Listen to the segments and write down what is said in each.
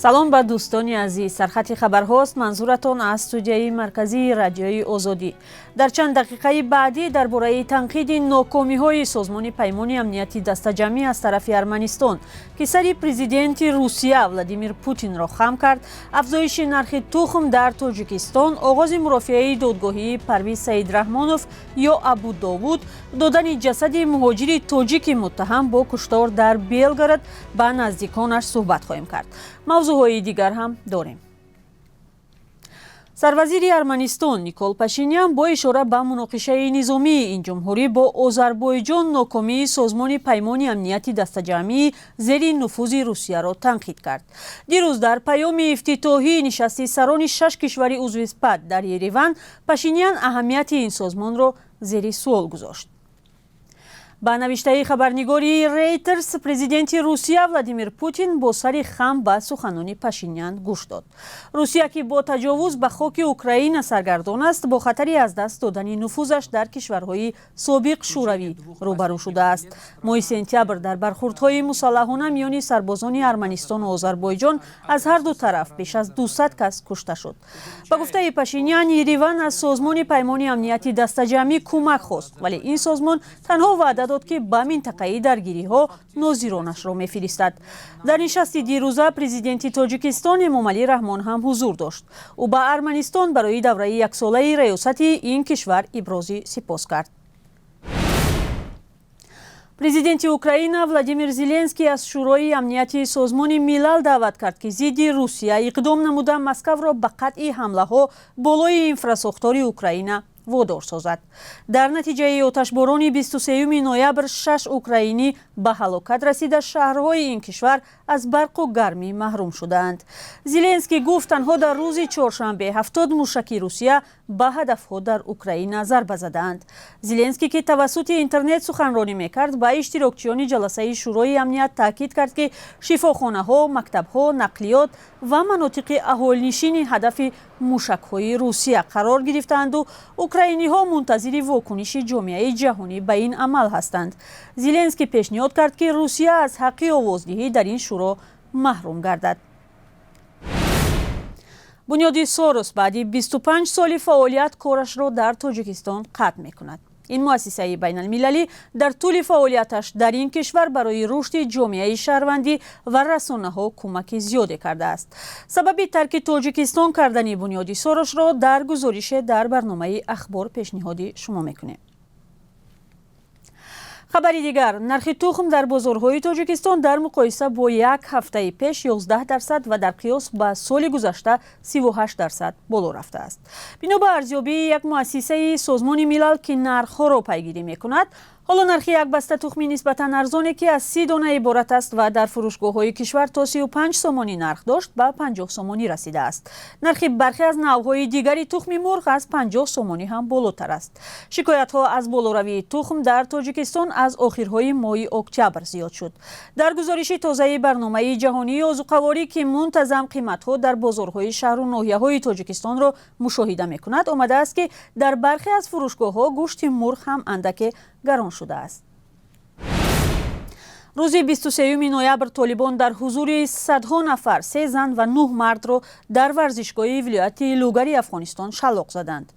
Салом ба дӯстони азиз. Сархати хабарҳост, манзуратон аз студияи марказии Радиои Озодӣ. Дар чанд дақиқаи баъдӣ дар бораи танқиди нокомиҳои Созмони Паймони Амнияти Дастаҷамъӣ аз тарафи Арманистон, ки сари президенти Русия Владимир Путинро хам кард, афзоиши нархи тухм дар Тоҷикистон, оғози мурофиаи додгоҳии Парвиз Саидрахмонов ё Абу Довуд, додани ҷасади муҳоҷири тоҷики муттаҳам бо куштор дар Белгород ба наздиконаш суҳбат хоҳем кард. Мавзӯъҳои дигар ҳам дорем. Сарвазири Арманистон Никол Пашинян бо ишора ба муноқишаи низомии ин ҷумҳурӣ бо Озарбойҷон нокомии Созмони Паймони Амнияти Дастаҷамъии зери нуфузи Русияро танқид кард. Дирӯз дар паёми ифтитоҳии нишасти сарони шаш кишвари узви СПАТ дар Ереван Пашинян аҳамияти ин созмонро зери суол гузошт. Ба навиштаи хабарнигори Рейтерс, президенти Русия Владимир Путин бо сари хам ба суханони Пашинян гӯш дод. Русия, ки бо таҷовуз ба хоки Украина саргардон аст, бо хатари аз даст додани нуфузаш дар кишварҳои собиқ Шӯравӣ рӯбарӯ шудааст. Моҳи сентябр дар бархурдҳои мусаллаҳона миёни сарбозони Арманистону Озарбойҷон аз ҳар ду тараф беш аз 200 кас кушта шуд. Ба гуфтаи Пашинян, Ереван аз Созмони Паймони Амнияти Дастаҷамъӣ кӯмак хост, вале ин созмон танҳо ваъда дод, ки ба минтақаи даргириҳо нозиронашро мефиристад. Дар нишасти дирӯза президенти Тоҷикистон Эмомалӣ Раҳмон ҳам ҳузур дошт. Ӯ ба Арманистон барои давраи яксолаи раёсати ин кишвар ибрози сипос кард. Президенти Украина Владимир Зеленский аз Шӯрои Амнияти Созмони Милал даъват кард, ки зидди Русия иқдом намуда, Москавро ба қатъи ҳамлаҳо болои инфрасохтори Украина водор созад. Дар натиҷаи оташборони 23 ноябр шаш украинӣ ба ҳалокат расида, шаҳрҳои ин кишвар аз барқу гармӣ маҳрум шудаанд. Зеленский гуфт, танҳо дар рӯзи чоршанбе 70 мушаки Русия ба ҳадафҳо дар Украина зарба задаанд. Зеленский, ки тавассути интернет суханронӣ мекард, ба иштирокчиёни ҷаласаи Шӯрои Амният таъкид кард, ки шифохонаҳо, мактабҳо, нақлиёт ва манотиқи аҳолинишини ҳадафи мушакҳои Русия қарор гирифтаанду украиниҳо мунтазири вокуниши ҷомеаи ҷаҳонӣ ба ин амал ҳастанд. Зеленский пешниҳод кард, ки Русия аз ҳаққи овоздиҳӣ дар ин шӯро маҳрум гардад. Бунёди Сорос баъди 25 соли фаъолият корашро дар Тоҷикистон қатъ мекунад. Ин муассисаи байналмилалӣ дар тӯли фаъолияташ дар ин кишвар барои рушди ҷомеаи шаҳрвандӣ ва расонаҳо кӯмаки зиёде кардааст. Сабаби тарки Тоҷикистон кардани бунёди Сорошро дар гузорише дар барномаи Ахбор пешниҳоди шумо мекунем. Хабари дигар: нархи тухм дар бозорҳои Тоҷикистон дар муқоиса бо як ҳафтаи пеш 11% ва дар қиёс ба соли гузашта 38% боло рафтааст. Бино ба арзёбии як муассисаи Созмони Милал, ки нархҳоро пайгирӣ мекунад, ҳоло нархи як баста тухми нисбатан арзоне, ки аз 30 дона иборат аст ва дар фурӯшгоҳҳои кишвар то 35 сомонӣ нарх дошт, ба 50 сомонӣ расидааст. Нархи бархе аз навъҳои дигари тухми мурғ аз 50 сомонӣ ҳам болотар аст. Шикоятҳо аз болоравии тухм дар Тоҷикистон аз охирҳои моҳи октябр зиёд шуд. Дар гузориши тозаи Барномаи ҷаҳонии озуқаворӣ, ки мунтазам қиматҳо дар бозорҳои шаҳру ноҳияҳои Тоҷикистонро мушоҳида мекунад, омадааст, ки дар бархе аз фурӯшгоҳҳо гӯшти мурғ ҳам андаке гарон шудааст. Рӯзи 23 ноябр толибон дар ҳузури садҳо нафар се зан ва нӯҳ мардро дар варзишгоҳи вилояти Лугари Афғонистон шалоқ заданд.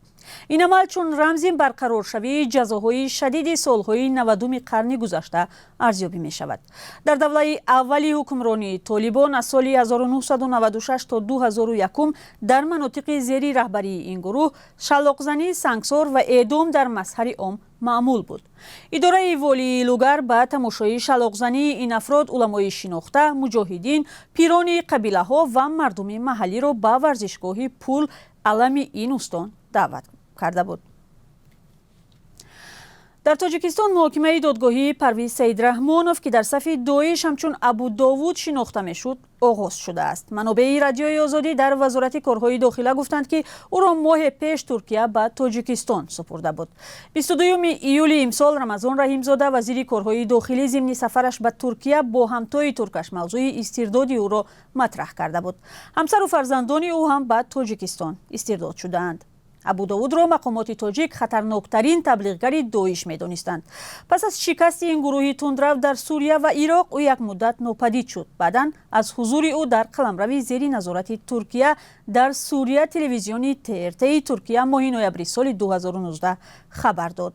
Ин амал чун рамзи барқароршавии ҷазоҳои шадиди солҳои 90-уми қарни гузашта арзёбӣ мешавад. Дар давраи аввали ҳукмронии толибон аз соли 1996 то 2001 дар манотиқи зери раҳбарии ин гурӯҳ шалоқзанӣ, сангсор ва эъдом дар мазҳари ом маъмул буд. Идораи волии Лугар ба тамошои шалоқзании ин афрод уламои шинохта, муҷоҳидин, пирони қабилаҳо ва мардуми маҳаллиро ба варзишгоҳи Пул Алами ин устон даъват карда буд. Дар Тоҷикистон муҳокимаи додгоҳии Парвиз Саидрахмонов, ки дар сафи Доиш ҳамчун Абу Довуд шинохта мешуд, оғоз шудааст. Манобеи Радиои Озодӣ дар Вазорати корҳои дохила гуфтанд, ки ӯро моҳе пеш Туркия ба Тоҷикистон супурда буд. 22 июли имсол Рамазон Раҳимзода, вазири корҳои дохилӣ, зимни сафараш ба Туркия бо ҳамтои туркаш мавзӯи истирдоди ӯро матраҳ карда буд. Ҳамсару фарзандони ӯ ҳам ба Тоҷикистон истирдод шудаанд. Абудовудро мақомоти тоҷик хатарноктарин таблиғгари Доиш медонистанд. Пас аз шикасти ин гурӯҳи тундрав дар Сурия ва Ироқ, ӯ як муддат нопадид шуд. Баъдан аз ҳузури ӯ дар қаламрави зери назорати Туркия дар Сурия телевизиони ТРТ Туркия моҳи ноябри соли 2019 хабар дод.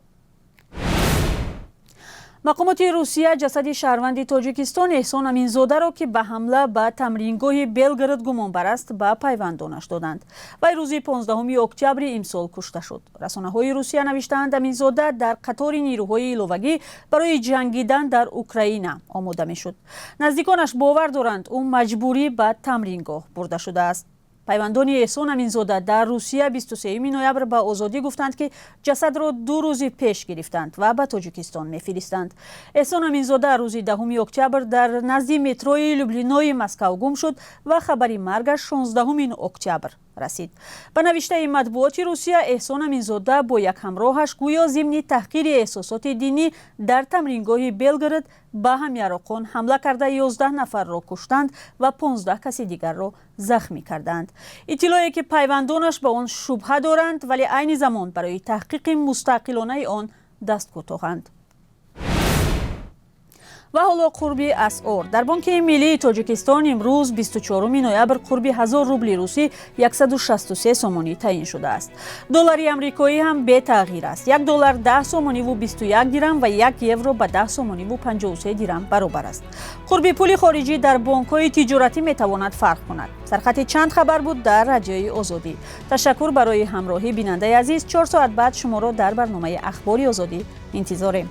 Мақомоти Русия ҷасади шаҳрванди Тоҷикистон Эҳсон Аминзодаро, ки ба ҳамла ба тамрингоҳи Белгород гумонбар аст, ба пайвандонаш доданд. Вай рӯзи 15 октябри имсол кушта шуд. Расонаҳои Русия навиштаанд, Аминзода дар қатори нирӯҳои иловагӣ барои ҷангидан дар Украина омода мешуд. Наздиконаш бовар доранд, ӯ маҷбурӣ ба тамрингоҳ бурда шудааст. Пайвандони Эҳсон Аминзода дар Русия 23 ноябр ба Озодӣ гуфтанд, ки ҷасадро 2 рӯзи пеш гирифтанд ва ба Тоҷикистон мефиристанд. Эҳсон Аминзода рӯзи 10 октябр дар назди метрои Люблинои Москав гум шуд ва хабари маргаш 16 октябр расид. Ба навиштаи матбуоти Русия, Эҳсон Аминзода бо як ҳамроҳаш гӯё зимни таҳқири эҳсосоти динӣ дар тамрингоҳи Белгород ба ҳамяроқон ҳамла карда, 11 нафарро куштанд ва 15 каси дигарро захмӣ карданд. Иттилоъе ки пайвандонаш ба он шубҳа доранд, вале айни замон барои таҳқиқи мустақилонаи он даст кӯтоҳанд. Ва ҳоло қурби асъор. Дар Бонки миллии Тоҷикистон имрӯз, 24 ноябр, қурби 1000 рубли русӣ 163 сомонӣ таъин шудааст. Доллари амрикоӣ ҳам бетағйир аст: 1 доллар 10 сомониву 21 дирам ва 1 евро ба 10 сомониву 53 дирам баробар аст. Қурби пули хориҷӣ дар бонкҳои тиҷоратӣ метавонад фарқ кунад. Сархати чанд хабар буд дар Радиои Озодӣ. Ташаккур барои ҳамроҳӣ, бинандаи азиз. 4 соат баъд шуморо дар барномаи Ахбори Озодӣ интизорем.